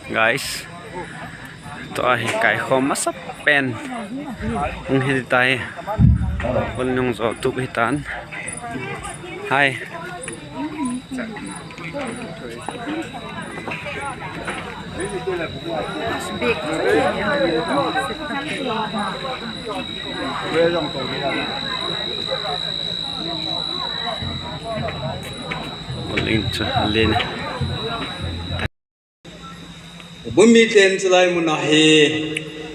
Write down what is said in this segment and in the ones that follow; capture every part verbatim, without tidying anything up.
Guys, tua hi kaikhom masapen hung hi tai. Hol nung jo tup hi tan. Hai. Hol nung chu len. Bumi ten chulai muna hi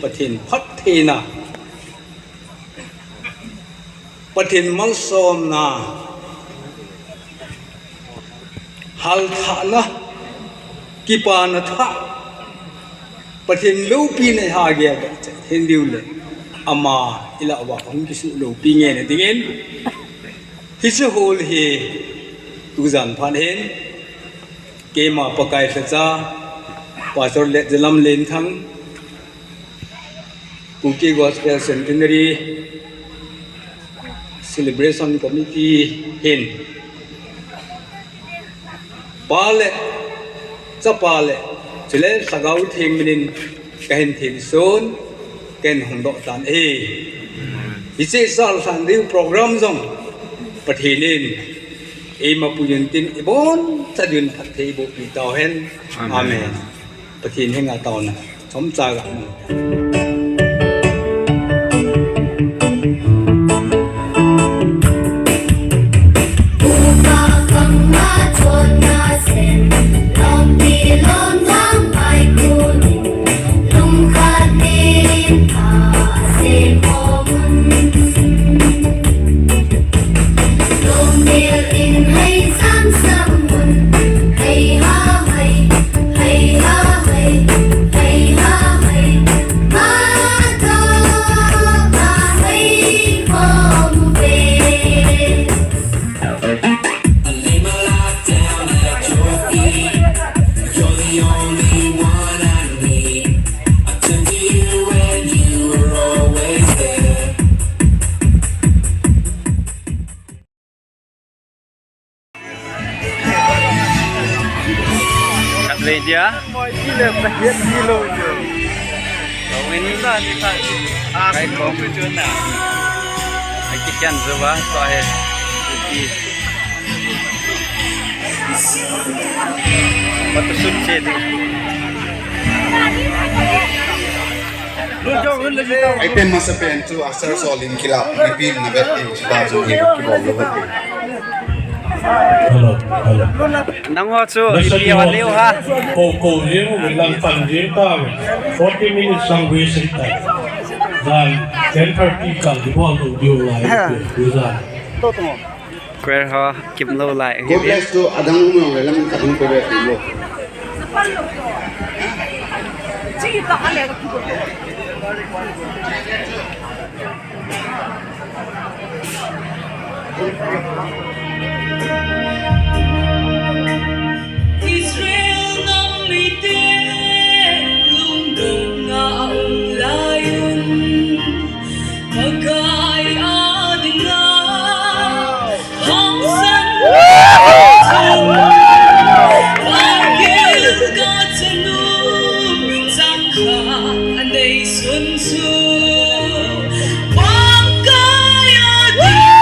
Pathen phattheina, Pathen malsomna, halthahna, kipana thah, Pathen loupina iha gel doh cheh theina diu le, ama ilah uva hung kisuh loupi ngeina dingin, hiche hol hi tujan phat hin, keima Pakai lhacha, Pastor Letjalam Lenthang, Kuki Gospel Centenary Celebration Committee hin, Pa le, Chapa le, chule Lhagao Theng minin kahin thilsun, kahin hongdoh tan ahi. Hiche sal san ding program jong Pathen in eima puiyin tin iboncha din phatthei eiboh pi tauhen. Amen. Amen. Pathen henga taona chomcha ga. Kat le dia. Lo in sa ni sa. Kai kong. Ai kikian zuwa sa he. Patu sut che ding. Item masapen chu Asar Solin kilap, ipin na bet in chuta chu hi kibol lou hati. Hello, hello. Nangho chu ipi hon leu ha? Ko, ko, leu, lang pan leu ta. Forty minutes lang waste ta. Dan ten thirty kal kibol lou diu lai, diu dan. Choir ho kimlou lai. God bless to adang um jong le lang khat hung pe ve kimlou. Israel nam mite lungdong a um lai un, Pakai a dinga hangsan chun, Pakai ka chanu chang kha anei sun chu, Pakai a dinga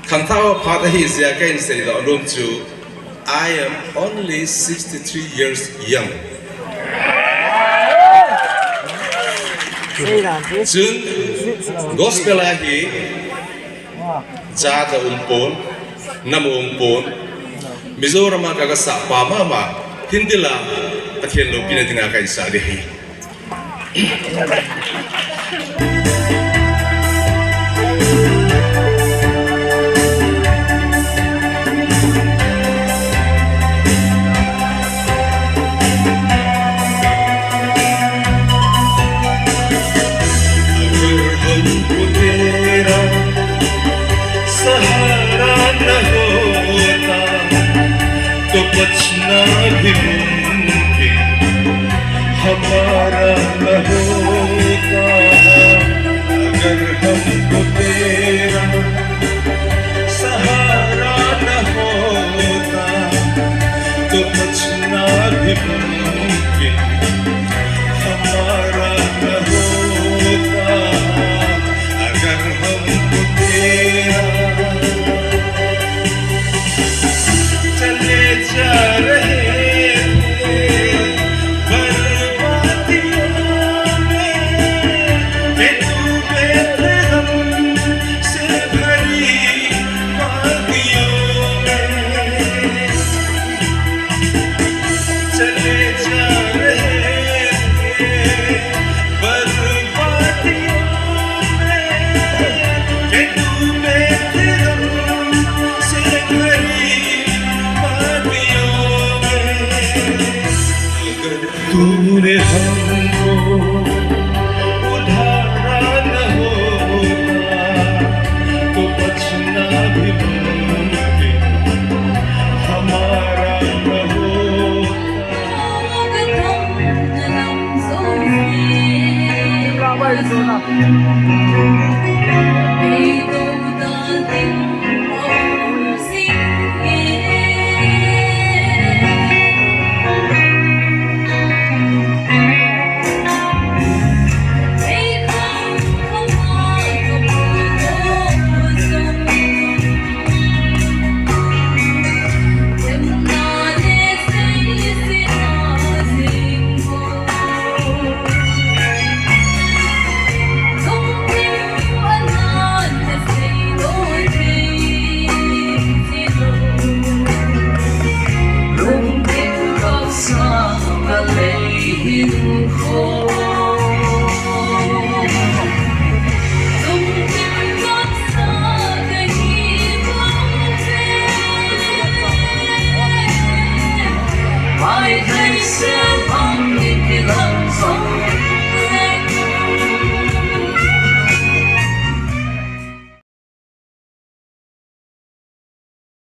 Khangthah phat ahi jeh a kahin seidoh nom chu, I am only sixty-three years young. Chun, gospel a hi, jat aumpon, nam aumpon, Mizoram a ka, kasah pa mama, hindin la, Pathen loupina dinga kahin sah ding ahi. न होता तो बचना भी मुमकिन हमारा न होता। अगर हमको तेरा सहारा न होता तो बचना भी मुमकिन हमारा न होता। अगर हमको तेरा चले जा रहे थे बर्बादियों में, ये डूबे थे गम से भरी वादियों में। चले जा रहे थे बर्बादियों में, ये डूबे थे गम से भरी वादियों में। अगर तूने हमको उधारा न होता तो बचना भी मुमकिन हमारा न होता।